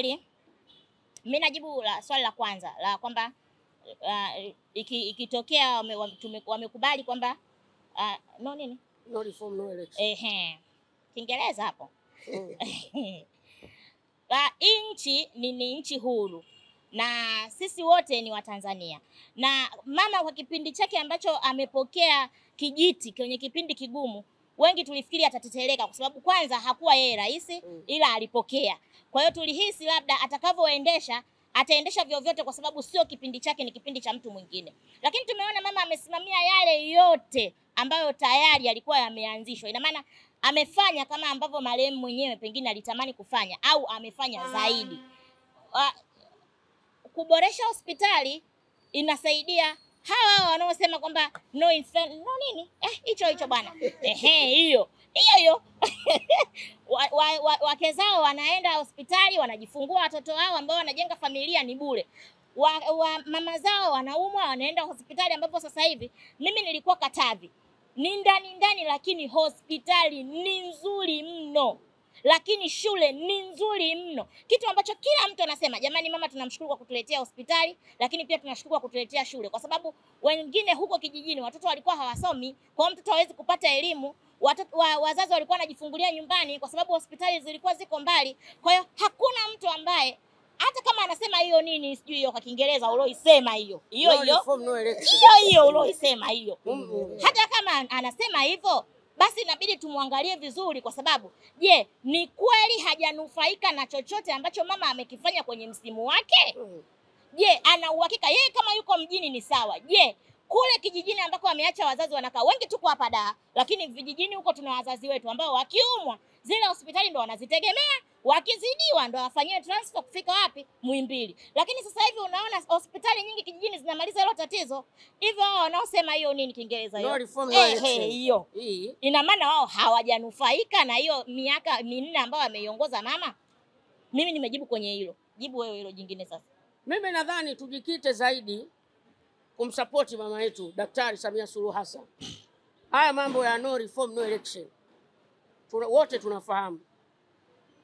kweli mimi najibu la swali la kwanza la kwamba ikitokea wamekubali kwamba no nini? No reform no election. Ehe. Kiingereza hapo. Nchi ni nchi huru na sisi wote ni Watanzania. Na mama kwa kipindi chake ambacho amepokea kijiti kwenye kipindi kigumu, wengi tulifikiri atateteleka kwa sababu kwanza hakuwa yeye rais, ila alipokea. Kwa hiyo tulihisi labda atakavyoendesha ataendesha vyovyote kwa sababu sio kipindi chake, ni kipindi cha mtu mwingine. Lakini tumeona mama amesimamia yale yote ambayo tayari yalikuwa yameanzishwa. Ina maana amefanya kama ambavyo marehemu mwenyewe pengine alitamani kufanya au amefanya zaidi. Kuboresha hospitali inasaidia hawa wanaosema kwamba no no nini? Hicho hicho bwana. Ehe, hiyo. Hiyo hiyo. Wake zao wanaenda hospitali wanajifungua watoto wao ambao wanajenga familia ni bure. Mama zao wanaumwa wanaenda hospitali, ambapo sasa hivi mimi nilikuwa Katavi. Ni ndani ndani, lakini hospitali ni nzuri mno. Lakini shule ni nzuri mno. Kitu ambacho kila mtu anasema, jamani mama tunamshukuru kwa kutuletea hospitali, lakini pia tunashukuru kwa kutuletea shule, kwa sababu wengine huko kijijini watoto walikuwa hawasomi, kwa mtoto hawezi kupata elimu. Watoto wazazi walikuwa wanajifungulia nyumbani kwa sababu hospitali zilikuwa ziko mbali. Kwa hiyo hakuna mtu ambaye hata kama anasema hiyo nini sijui hiyo kwa Kiingereza uloisema hiyo. Hiyo hiyo. Hiyo hiyo uloisema hiyo. Hata kama anasema hivyo, basi inabidi tumuangalie vizuri kwa sababu je, ni kweli hajanufaika na chochote ambacho mama amekifanya kwenye msimu wake? Je, ana uhakika yeye kama yuko mjini ni sawa? Je, kule kijijini ambako ameacha wazazi wanakaa wengi, tuko hapa Dar, lakini vijijini huko tuna wazazi wetu ambao wakiumwa zile hospitali ndo wanazitegemea, wakizidiwa ndo wafanyie transfer kufika wapi? Muhimbili. Lakini sasa hivi unaona hospitali nyingi kijijini zinamaliza hilo tatizo. Hivyo wao wanaosema hiyo nini Kiingereza hiyo? No reform no election. Hiyo. Ina maana wao hawajanufaika na hiyo miaka 4 ambayo ameiongoza mama. Mimi nimejibu kwenye hilo. Jibu wewe hilo jingine sasa. Mimi nadhani tujikite zaidi kumsupport mama yetu Daktari Samia Suluhu Hassan. Haya mambo ya no reform no election wote tunafahamu.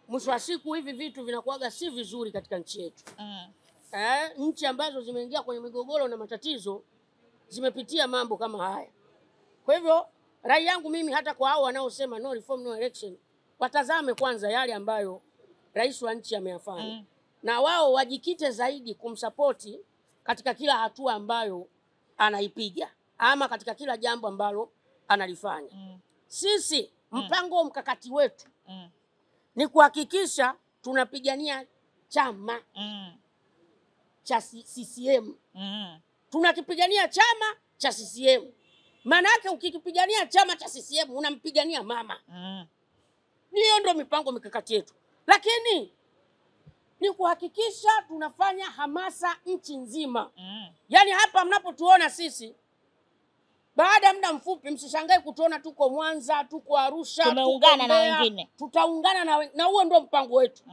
Mwisho wa siku hivi vitu vinakuwaga si vizuri katika nchi yetu. Nchi ambazo zimeingia kwenye migogoro na matatizo zimepitia mambo kama haya. Kwa hivyo rai yangu mimi hata kwa hao wanaosema no reform no election, watazame kwanza yale ambayo rais wa nchi ameyafanya. Na wao wajikite zaidi kumsapoti katika kila hatua ambayo anaipiga ama katika kila jambo ambalo analifanya. Sisi mpango mkakati wetu ni kuhakikisha tunapigania chama cha CCM. Tunakipigania chama cha CCM. Maana yake ukikipigania chama cha CCM unampigania mama. Hiyo ndio mipango mikakati yetu. Lakini ni kuhakikisha tunafanya hamasa nchi nzima. Yaani hapa mnapotuona sisi, baada ya muda mfupi msishangae kutuona tuko Mwanza, tuko Arusha, tumeungana na wengine. Tutaungana na huo ndio mpango wetu.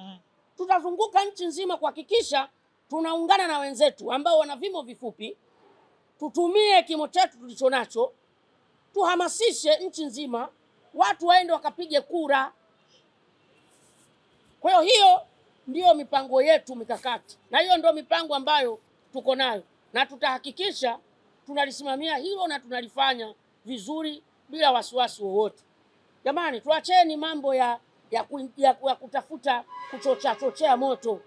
Tutazunguka nchi nzima kuhakikisha tunaungana na wenzetu ambao wana vimo vifupi. Tutumie kimo chetu tulichonacho, tuhamasishe nchi nzima watu waende wakapige kura. Kwa hiyo hiyo ndio mipango yetu mikakati, na hiyo ndio mipango ambayo tuko nayo, na tutahakikisha tunalisimamia hilo na tunalifanya vizuri bila wasiwasi wowote. Jamani, tuacheni mambo ya kutafuta kuchochea moto.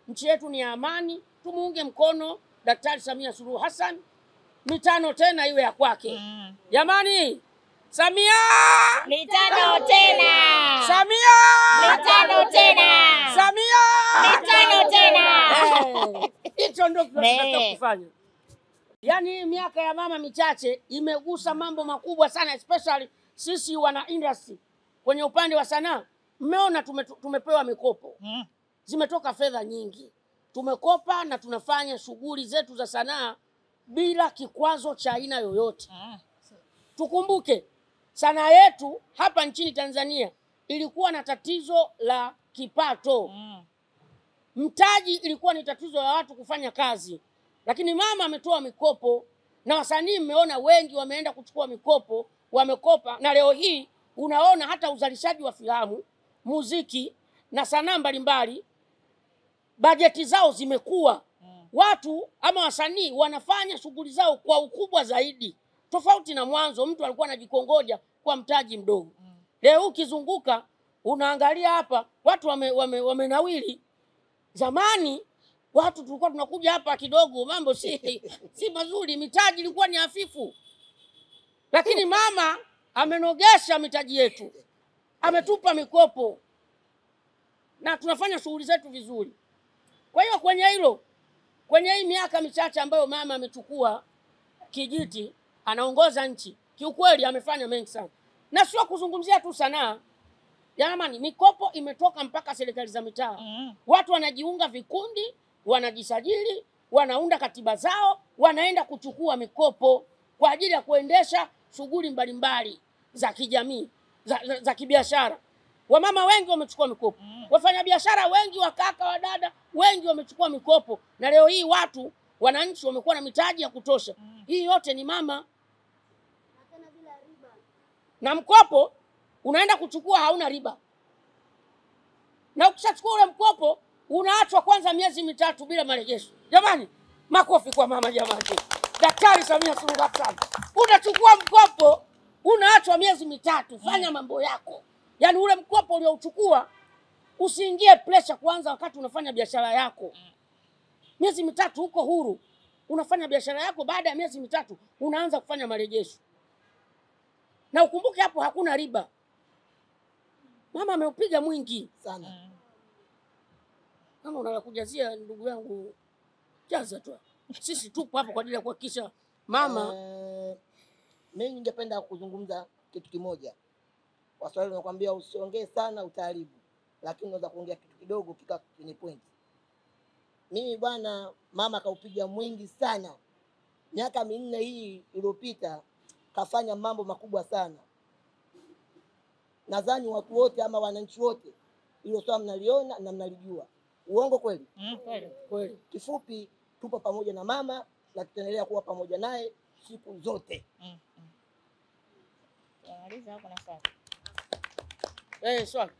Nchi yetu ni ya amani, tumuunge mkono Daktari Samia Suluhu Hassan. 5 tena iwe ya kwake. Jamani, Samia 5 tena. Samia 5 tena. Samia 5 tena. Hicho ndio tunataka kufanya. Yaani miaka ya mama michache imegusa mambo makubwa sana, especially sisi wana industry kwenye upande wa sanaa. Mmeona tumepewa mikopo. Zimetoka fedha nyingi. Tumekopa na tunafanya shughuli zetu za sanaa bila kikwazo cha aina yoyote. Tukumbuke sanaa yetu hapa nchini Tanzania ilikuwa na tatizo la kipato. Mtaji ilikuwa ni tatizo la watu kufanya kazi. Lakini mama ametoa mikopo na wasanii mmeona wengi wameenda kuchukua mikopo, wamekopa, na leo hii unaona hata uzalishaji wa filamu, muziki na sanaa mbalimbali Bajeti zao zimekuwa. Watu ama wasanii wanafanya shughuli zao kwa ukubwa zaidi, tofauti na mwanzo mtu alikuwa anajikongoja kwa mtaji mdogo. Leo ukizunguka unaangalia hapa watu wamenawili. Zamani watu tulikuwa tunakuja hapa kidogo mambo si mazuri, mitaji ilikuwa ni hafifu. Lakini mama amenogesha mitaji yetu, ametupa mikopo na tunafanya shughuli zetu vizuri. Kwa hiyo kwenye hilo, kwenye hii miaka michache ambayo mama amechukua kijiti anaongoza nchi, kiukweli amefanya mengi sana. Na sio kuzungumzia tu sanaa. Jamani, mikopo imetoka mpaka serikali za mitaa. Watu wanajiunga vikundi, wanajisajili, wanaunda katiba zao, wanaenda kuchukua mikopo kwa ajili ya kuendesha shughuli mbalimbali za kijamii, za kibiashara. Wamama wengi wamechukua mikopo. Wafanyabiashara wengi, wakaka, wadada wengi wamechukua mikopo, na leo hii watu, wananchi wamekuwa na mitaji ya kutosha. Hii yote ni mama. Na mkopo unaenda kuchukua hauna riba. Na ukishachukua ule mkopo unaachwa kwanza miezi 3 bila marejesho. Jamani, makofi kwa mama jamani. Daktari Samia Suluhu Hassan. Unachukua mkopo unaachwa miezi 3, fanya mambo yako. Yaani ule mkopo uliouchukua usiingie pressure kwanza wakati unafanya biashara yako. Miezi 3 uko huru, unafanya biashara yako, baada ya miezi 3 unaanza kufanya marejesho. Na ukumbuke hapo hakuna riba. Mama ameupiga mwingi sana. Kama unataka kujazia ndugu yangu, jaza tu. Sisi tupo hapa kwa ajili ya kuhakikisha mama. Mimi ningependa kuzungumza kitu kimoja. Waswahili wanakuambia usiongee sana utaharibu, lakini unaweza kuongea kitu kidogo kika kwenye point. Mimi bwana, mama kaupiga mwingi sana. Miaka 4 hii iliyopita kafanya mambo makubwa sana. Nadhani watu wote ama wananchi wote hilo swala mnaliona na mnalijua. Uongo kweli? Kweli. Kweli. Kifupi, tupo pamoja na mama na tutaendelea kuwa pamoja naye siku zote. Maliza hapo na swali. Swali.